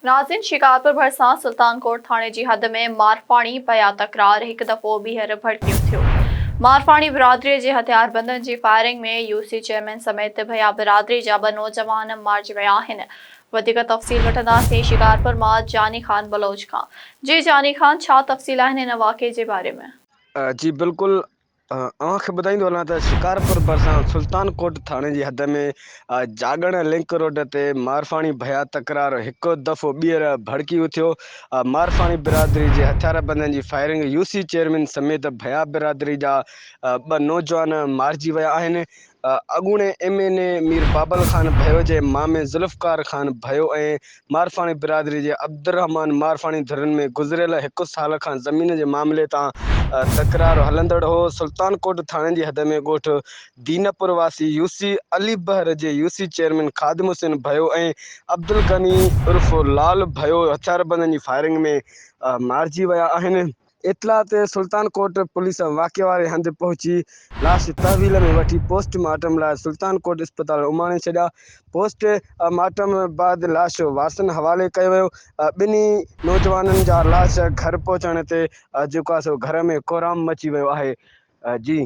ناظرين شڪارپور ڀرسان سلطان ڪوٽ ٿاڻي جي حد ۾ مارفاڻي پيا تڪرار هڪ دفعو ٻيهر ڀڙڪي اٿيو. مارفاڻي برادري جي هٿياربندن جي فائرنگ ۾ يو سي چيئرمين سميت ڀيا برادري جا ٻه نوجوان مارجي ويا آهن. وڌيڪ تفصيل وٺنداسين شڪارپور مان جاني خان بلوچ کان. جي جاني خان ڇا تفصيل آهن هن واقعي جي باري ۾. جي بلڪل اوهان کي ٻڌائيندو هلان ته شڪارپور ڀرسان سلطان ڪوٽ ٿاڻي جي حد ۾ جاڳڻ لنڪ روڊ تي مارفاڻي ڀيا تڪرار هڪ دفعو ٻيهر ڀڙڪي اٿيو، مارفاڻي برادري جي هٿياربندن جي فائرنگ يو سي چيئرمين سميت ڀيا برادري جا ٻه نوجوان مارجي ويا آهن، اڳوڻي M N A Mir Babal Khan Bhayo جي مامي ذوالفقار خان ڀيو ۽ مارفاڻي برادري جي عبدالرحمان مارفاڻي ڌرين ۾ گذريل هڪ سال کان زمين جي معاملي تان تڪرار هلندڙ هو. سلطان ڪوٽ ٿاڻي جي حد ۾ ڳوٺ دينپور واسي يو سي علي بحر جي U C chairman Khadim Hussain Bhayo ۽ Abdul Ghani عرف لال ڀيو هٿياربندن جي فائرنگ ۾ مارجي ويا آهن. اطلاع تي سلطان ڪوٽ پوليس واقعي واري هنڌ پهچي لاش تحويل ۾ وٺي پوسٽ مارٽم لاء سلطان ڪوٽ اسپتال اماڻي ڇڏيا، پوسٽ مارٽم بعد لاش وارثن حوالي ڪيو ويو، ٻنهي نوجوانن جا لاش گهر پهچڻ تي جيڪو آهي سو گهر ۾ ڪهرام مچي ويو آهي. جي.